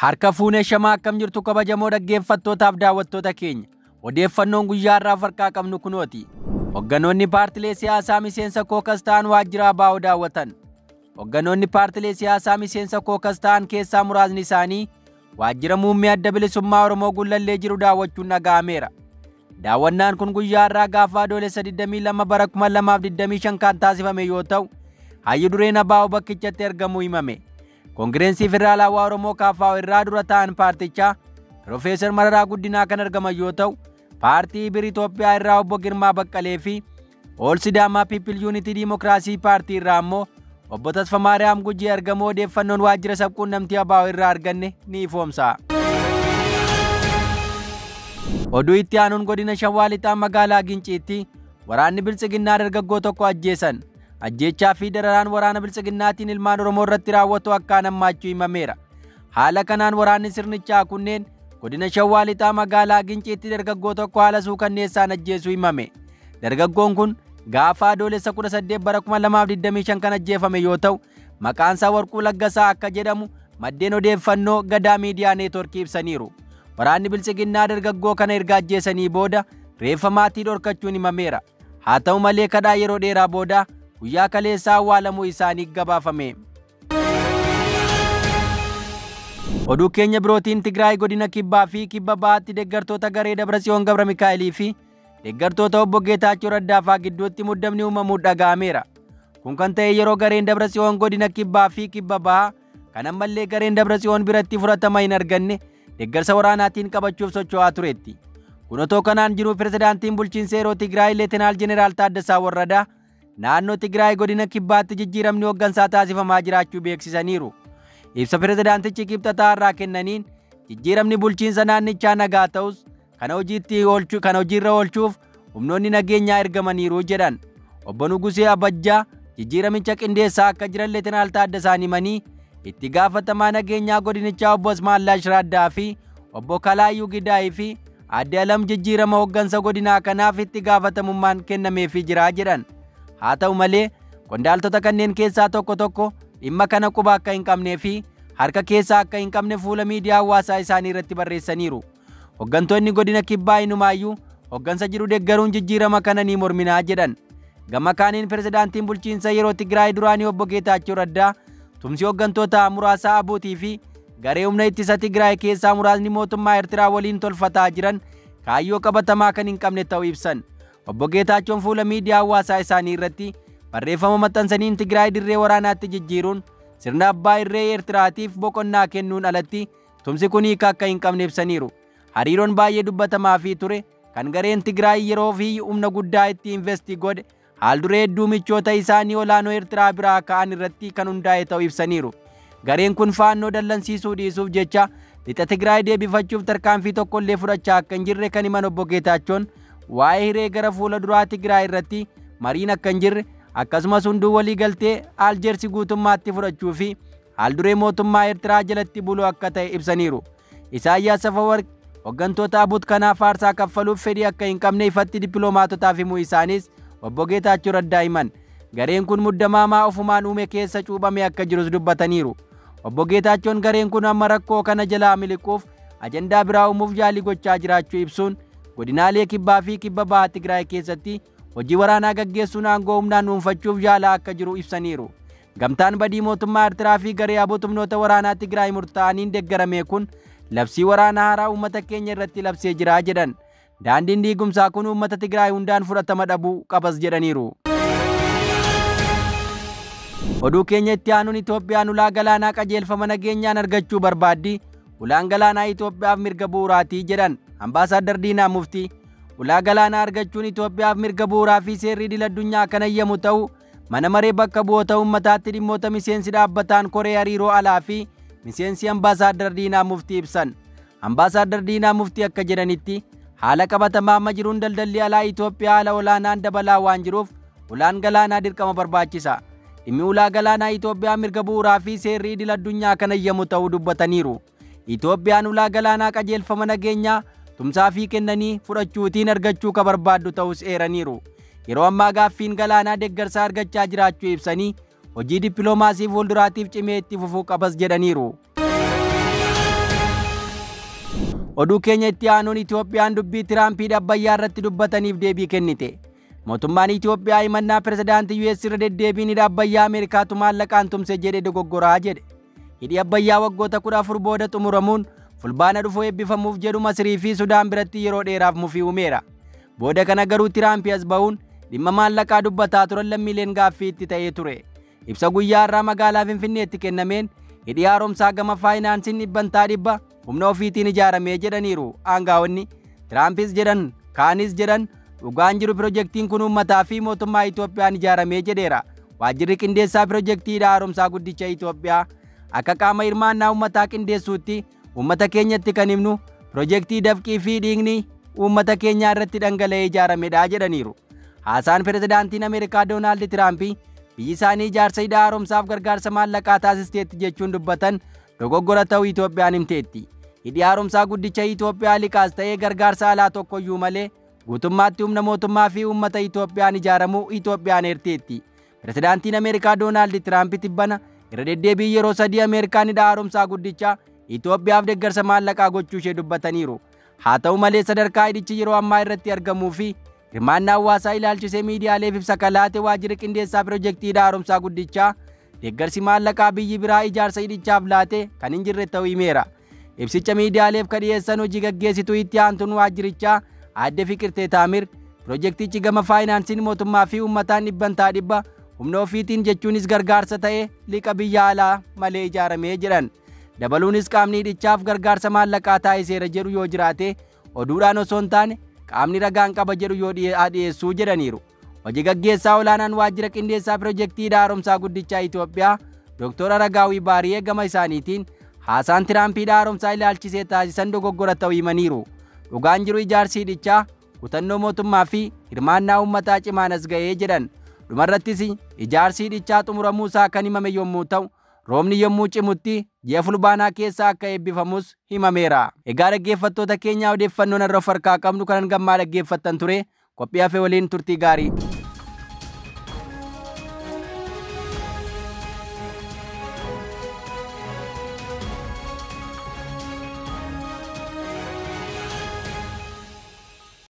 Harka fuunee shamaa akkam jirtu kabajamoo dhaggeeffattootaaf daawwattoota keenya. Odeeffannoon guyyaa har'aaf harkaa qabnu kunooti. Hogganoonni paartilee siyaasaa miseensa kookas ta'an waajjira ABO daawwatan. Hogganoonni paartilee siyaasaa miseensa kookas ta'an keessaa muraasni isaanii waajjira muummee adda bilisummaa Oromoo Gullallee jiru daawwachuun dhaga'ameera. Daawwannaan kun guyyaa har'aa gaafa Adoolessa 22 bara 2025 kan taasifame yoo ta'u, hayyu dureen ABO bakkichatti argamuu himame. Koongireensii Federaalawaa Oromoo KFO irraa dura ta'an paartichaa Piroofeesar Mararaa Guddinaa kan argaman yoo ta'u, paartii Bir Itoophiyaa irraa obbo Girmaa Baqqalee fi Ool Sidaamaa Piipil Yuunitii Diimokiraasii paartii irraa immoo obbo Tasfamaariyaam Gujii argamuu odeeffannoon waajjira sabquunnamtii ABO irraa arganne ni ifoomsa. Oduu itti aanuun godina Shawaa Lixaa magaalaa Ginciitti waraanni Biltsiginnaa dargaggoo tokko ajjeesan. Ajjeechaa fi dararaan waraana Biltsiginnaatiin ilmaan Oromoo irratti raawwatu akkaan hammaachuu himameera. Haala kanaan waraanni sirnichaa kunneen godina Shawaa Lixaa magaalaa Ginciitti dargaggoo tokko haala suukanneessaan ajjeesuu himame. Dargaggoon kun gaafa Adoolessa 18 bara 2025 kan ajjeefame yoo ta'u, maqaan isaa Warquu Laggasaa akka jedhamu maddeen odeeffannoo Gadaa Miidiyaa Neetworkii ibsaniiru. Waraanni Biltsiginnaa dargaggoo kana erga ajjeesanii booda reeffa maatii dhorkachuun himameera. Haa ta'u malee kadhaa yeroo dheeraa booda guyyaa kaleessaa awwaalamuu isaanii gabaafame. Oduu keenya birootiin Tigraay godina Kibbaa fi Kibba Bahaatti deeggartoota garee Dabratsiyoon Gabra Mikaa'elii fi deeggartoota obbo Geetaachoo Raddaafaa gidduutti muddamni uumamuu dhaga'ameera. Kun kan ta'e yeroo gareen Dabratsiyoon godina Kibbaa fi Kibba Bahaa kan ammallee gareen Dabratsiyoon biratti fudhatama hin arganne deeggarsa waraanaatiin qabachuuf socho'aa turetti. Kun otoo kanaan jiru pirezidaantiin bulchiinsa yeroo Tigraay Leetinaal Jeneraal Taaddasaa Warradaa naannoo Tigraay godina Kibbaatti jijjiiramni hooggansaa taasifamaa jiraachuu beeksisaniiru. Ibsa pirezidaantichi kibxataa irraa kennaniin jijjiiramni bulchiinsa naannichaa nagaa ta'us kana hojiirra oolchuuf humnoonni nageenyaa ergamaniiru jedhan. Obbo Nugusee Abajjaa jijjiiramicha qindeessaa akka jiran Leetinaal Taaddasaan himanii itti gaafatamaa nageenyaa godinichaa obbo Asmaallaash Raaddaa fi obbo Kalaayyuu Gidaayii fi Aadde Alam jijjiirama hooggansa godinaa kanaaf itti gaafatamummaan kennameefii jira jedhan. Haa ta'u malee qondaaltota kanneen keessaa tokko tokko dhimma kana quba akka hin qabnee fi harka keessaa akka hin qabne fuula miidiyaa hawaasaa isaanii irratti barreessaniiru. Hooggantoonni godina Kibbaa inumaayyuu hooggansa jiru deeggaruun jijjiirama kana ni morminaa jedhan. Gama kaaniin pirezidaantiin bulchiinsa yeroo Tigraay duraanii obbo Geetaachoo Raddaa tumsi hooggantoota muraasaa Abuutii fi garee humna ittisa Tigraay keessaa muraasni mootummaa Eertiraa waliin tolfataa jiran kaayyoo qabatamaa kan hin qabne ta'uu ibsan. Obbo Geetaachoon fuula miidiyaa hawaasaa isaanii irratti barreeffama maxxansaniin Tigraay dirree waraanaatti jijjiiruun sirna abbaa irree Eertiraatiif boqonnaa kennuun alatti tumsi kun hiika akka hin qabne ibsaniiru. Hariiroon baay'ee dubbatamaa fi ture kan gareen Tigraay yeroo fi humna guddaa itti investi godhe haalduree hedduu michoota isaanii olaanoo Eertiraa biraa ka'an irratti kan hundaa'e ta'uu ibsaniiru. Gareen kun faannoo dallansiisuu dhiisuuf jecha lixa Tigraay deebifachuuf tarkaanfii tokkollee fudhachaa akka hin jirre kan himan obbo Geetaachoon waa'ee hiree gara fuula duraa Tigraay irratti mariin akka hin jirre akkasumas hunduu walii galtee Aljeersi guutummaatti fudhachuu fi haalduree mootummaa Eertiraa jalatti buluu akka ta'e ibsaniiru. Isaayyaas Afawarqi hooggantoota Abuut kanaaf aarsaa kaffaluuf fedhii akka hin qabne ifatti dippiloomaatotaaf himuu isaanis obbo Geetaachoo Raddaa himan. Gareen kun muddamaamaa ofumaan uume keessa cuuphame akka jirus dubbataniiru. Obbo Geetaachoon gareen kun amma rakkoo kana jalaa miliquuf ajandaa biraa uumuuf yaalii gochaa jiraachuu ibsuun godinaalee Kibbaa fi Kibba Bahaa Tigraay keessatti hojii waraanaa gaggeessuun aangoo humnaan dhuunfachuuf yaalaa akka jiru ibsaniiru. Gamtaan badii mootummaa Eertiraa fi garee Abuut humnoota waraanaa Tigraay murtaa'aniin deeggarame kun labsii waraanaa haaraa uummata keenya irratti labsee jira jedhan. Daandiin diigumsaa kun uummata Tigraay hundaan fudhatama dhabuu qabas jedhaniiru. Oduu keenya itti aanuun Itoophiyaan ulaa galaanaa qajeelfama nageenyaan argachuu barbaaddi. Ulaan galaanaa Itoophiyaaf mirga bu'uuraatii jedhan Ambaasaadar Diinaa Muftii. Ulaa galaanaa argachuun Itoophiyaaf mirga bu'uuraa fi seerri idil addunyaa kan ayyamu ta'uu mana maree bakka bu'oota uummataatti dhimmoota miseensi dhaabbataan koree hariiroo alaa fi miseensi Ambaasaadar Diinaa Muftii ibsan. Ambaasaadar Diinaa Muftii akka jedhanitti haala qabatamaa amma jiruun daldalli alaa Itoophiyaa haala olaanaan dabalaa waan jiruuf ulaan galaanaa dirqama barbaachisa. Dhimmi ulaa galaanaa Itoophiyaa mirga bu'uuraa fi seerri idil addunyaa kan ayyamu ta'uu dubbataniiru. Itoophiyaan ulaa galaanaa qajeelfama nageenyaa tumsaa fi kennanii fudhachuutiin argachuu ka barbaaddu ta'us eeraniiru. Yeroo ammaa gaaffiin galaanaa deeggarsa argachaa jiraachuu ibsanii hojii dippiloomaasii fuulduraatiif cimee itti fufuu qabas jedhaniiru. Oduu keenya itti aanuun Itoophiyaan dubbii Tiraamp hidha Abbayyaa irratti dubbataniif deebii kennite. Mootummaan Itoophiyaa himannaa pirezidaantii US irra deddeebiin hidha Abbayyaa Ameerikaatu maallaqaan tumse jedhe dogoggoraa jedhe. Hidhi Abbayyaa waggoota 14 booda xumuramuun Fulbaana dhufu eebbifamuuf jedhu Masirii fi Sudaan biratti yeroo dheeraaf mufii uumeera. Booda kana garuu Tiraamp as bahuun dhimma maallaqaa dubbataa turan lammiileen gaaffii itti ta'ee ture. Ibsa guyyaa har'aa magaalaa Finfinneetti kennameen hidhi haaromsaa gama faayinaansiin 100% humna ofiitiin ijaaramee jedhaniiru aangaa'onni. Tiraampis jedhan kaanis jedhan dhugaan jiru pirojektiin kun uummataa fi mootummaa Itoophiyaan ijaaramee jedheera. Waajjirri qindeessaa pirojektii hidha haaromsaa guddicha Itoophiyaa akka qaama hirmaannaa uummataa qindeessuutti uummata keenyatti kan himnu pirojektii dafqii fi dhiigni uummata keenyaa irratti dhangala'ee ijaaramedha jedhaniiru. Haasaan pirezidaantiin Ameerikaa Doonaald Tiraamp biyyi isaanii ijaarsa hidha haaromsaaf gargaarsa maallaqaa taasisteetti jechuun dubbatan dogoggora ta'uu Itoophiyaan himteetti. Hidhi haaromsaa guddicha Itoophiyaa liqaas ta'ee gargaarsa alaa tokkoyyuu malee guutummaatti humna mootummaa fi uummata Itoophiyaan ijaaramuu Itoophiyaan eerteetti. Pirezidaantiin Ameerikaa Doonaald Tiraamp tibbana irra deddeebii yeroo 3 Ameerikaan hidha haaromsaa guddicha Itoophiyaaf deeggarsa maallaqaa gochuu ishee dubbataniiru. Haa ta'u malee sadarkaa hidhichi yeroo ammaa irratti argamuu fi hirmaannaa hawaasaa ilaalchisee miidiyaaleef ibsa kalaate waajjirri qindeessaa pirojektii hidha haaromsaa guddichaa deeggarsi maallaqaa biyyi biraa ijaarsa hidhichaaf laate kan hin jirre ta'uu himeera. Ibsicha miidiyaaleef ka dhiyeessan hojii gaggeessituu itti aantuun waajjirichaa Aadde Fiqirtee Taamir pirojektichi gama faayinaansiin mootummaa fi uummataan 100% humna ofiitiin jechuunis gargaarsa ta'e liqa biyya alaa malee ijaaramee jedhan. Dabaluunis qaamni hidhichaaf gargaarsa maallaqaa taasiseera jedhu yoo jiraate oduudhaan osoo hin taane qaamni ragaan qaba jedhu yoo dhiyeessuu jedhaniiru. Hojii gaggeessaa olaanaan waajjira qindeessaa pirojektii hidha haaromsaa guddichaa Itoophiyaa Dr. Aragaawii Baariyee gama isaaniitiin haasaan Tiraamp hidha haaromsaa ilaalchisee taasisan dogoggora ta'uu himaniiru. Dhugaan jiru ijaarsi hidhichaa kutannoo mootummaa fi hirmaannaa uummataa cimaan as ga'ee jedhan. Dhumarrattis ijaarsi hidhichaa xumuramuu isaa kan himame yommuu ta'u roobni yommuu cimutti ji'a Fulbaanaa keessa akka eebbifamus himameera. Egaa dhaggeeffattoota keenyaa odeeffannoon har'a of harkaa qabnu kanan gammaa dhaggeeffattan ture qophii hafe waliin turtii gaarii.